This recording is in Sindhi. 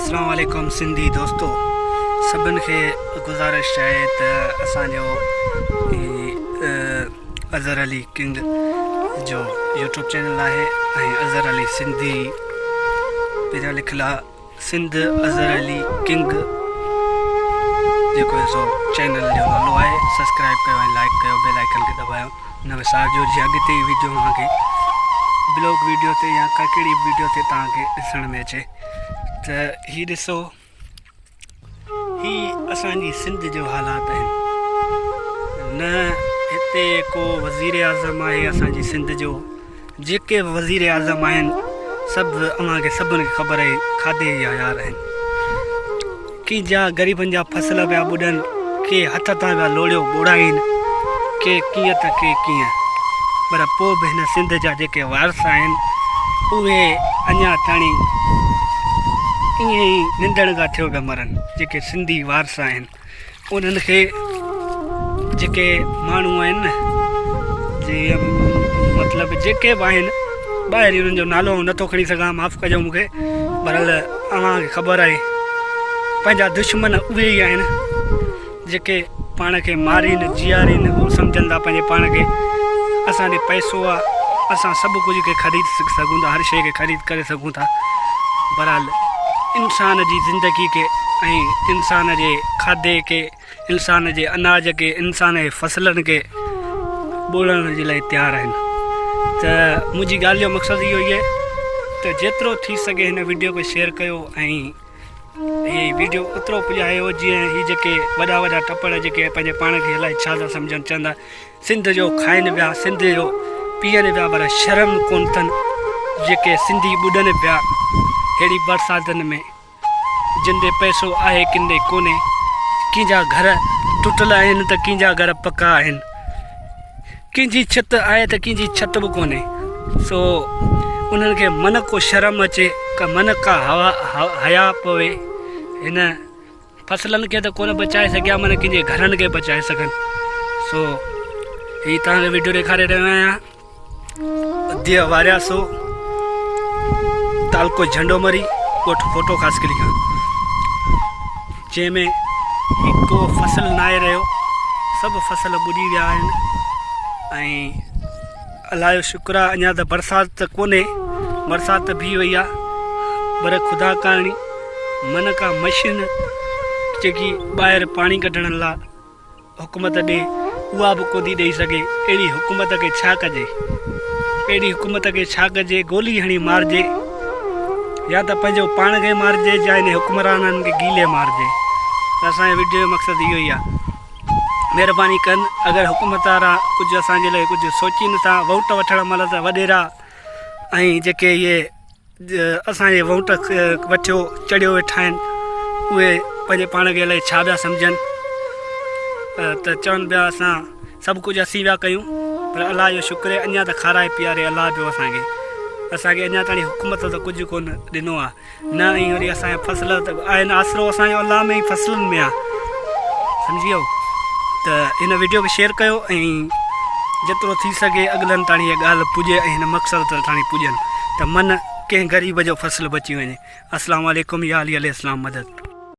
اسلام عليڪم سنڌي دوستو سڀن کي گذارش آهي ته اسان جو اظهر علي ڪنگ جو يوٽيوب چينل آهي ۽ اظهر علي سنڌي پهريان لکيل آهي سنڌ اظهر علي ڪنگ جيڪو سو چينل جو نالو آهي سبسڪرائب ڪيو ۽ لائڪ ڪيو بيل آئيڪن کي دٻايو نه وسارجو جي اڳتي ويڊيو اوهان کي بلاگ ويڊيو تي يا ڪا ڪهڙي ويڊيو تي توهان کي ڏسڻ ۾ اچي ته هي ڏسو هي اسان جي سنڌ جو حالات آهن نه هتي ڪو وزير اعظم آهي اسان جي سنڌ جو جيڪي به وزير اعظم آهن سڀ اوهان کي سڀن کي خبر آهي کاڌي جا يار آهن ڪي جا غريبن جا فصل پيا ٻڏن ڪي هٿ تان پيا لوڙيو ٻوڙائين ڪي ڪيئن ته ڪي ڪيئن پر پوء به هن سنڌ جا جيڪي وارث آهن اهي اڃا تاڻي ائين ئي ننڌڻڪا ٿيو پيا مرن جيڪي سنڌي وارث آهن انهن کي جيڪي ماڻهو آهن نه جي مطلب جيڪي به آهن ٻاهر انهن جو نالو آئون نٿو کڻي سگهان معاف ڪجو مون کي بهرحال اوهان کي خبر آهي پنهنجا دشمن اهي ئي آهن جيڪي پاڻ کي مارين جيارين هو سمجهن ٿا پنهنجي پاڻ کي اسان ڏي پئسو آ اسان سڀ ڪجهه کي خريد سگهون ٿا هر شيء کي خريد ڪري سگهون ٿا بهرحال انسان جي زندگي کي ۽ انسان جي کاڌي کي انسان جي اناج کي انسان جي فصلن کي ٻوڙڻ جي لاء تيار آهن ته منهنجي ڳالهه جو مقصد اهو ئي آهي ته جيترو ٿي سگهي هن ويڊيو کي شيئر ڪيو ۽ هي ويڊيو اوترو پڄايو جيئن هي جيڪي وڏا وڏا ٽپڙ جيڪي پنهنجي پاڻ کي الائي ڇا ٿا سمجهن چوندا سنڌ جو کائن پيا سنڌ جو پيئن پيا پر شرم ڪون اٿن جيڪي سنڌي ٻڏن پيا ههڙي برساتن ۾ جن ڏي پئسو آهي ڪن ڏي ڪونهي ڪنهن جا گهر ٽٽل آهن ته ڪنهن جا گهر پڪا آهن ڪنهن جي ڇت آهي ته ڪنهن جي ڇت به ڪونهي سو انهن کي من ڪو شرم اچي ڪا من ڪا هوا حيا پوي هن فصلن کي ته ڪونه بچائي سگهيا من ڪنهن جي گهرن کي بچائي سگهن سو هي توهان کي ويڊيو ڏيکاري رهيو آهيان ديهه وارياسو تعلقو جهنڊو مري ڳوٺ ڦوٽو خاصخيلي کان جنهن ۾ هڪ فصل ناهي رهيو سڀ فصل ٻڏي ويا آهن ۽ الله جو شڪر آهي اڃا ته برسات ته ڪونهي برسات ته بيهي وئي آهي پر خدا ڪارڻي من ڪا مشين جيڪي ٻاهر پاڻي ڪڍڻ لاء حڪومت ڏي اها به ڪونه ٿي ڏئي سگهي اهڙي حڪومت کي ڇا ڪجي اهڙي حڪومت کي ڇا ڪجي گولي هڻي مارجي يا ته پنهنجو پاڻ کي مارجي يا ان حڪمرانن کي گيلي مارجي ته اسان جي وڊيو جو مقصد اهو ئي آهي مهرباني ڪن اگر حڪومت وارا ڪجهه اسان جي لاء ڪجهه سوچين ٿا ووٽ وٺڻ مهل ته وڏيرا ۽ جيڪي اهي اسان جي ووٽ وٺيو چڙهيو ويٺا آهن اهي پنهنجي پاڻ کي الائي ڇا پيا سمجهن ته چون پيا اسان سڀ ڪجهه اسين پيا ڪيون پر الله جو شڪر آهي اڃا ته کارائي پياري الله پيو اسان کي اسان کي اڃا تائين حڪومت ته ڪجهه ڪونه ڏنو آهي نه ۽ وري اسان جا فصل ته آهن آسرو اسان جو الله ۾ فصلن ۾ آهي سمجهي ويو ته هن ويڊيو کي شيئر ڪيو ۽ جيترو ٿي سگهي اڳلن تاڻي هي ڳالهه پڄي ۽ هن مقصد تاڻي پڄن ته من ڪنهن غريب جو فصل بچي وڃي السلام عليڪم يا علي عليه السلام مدد.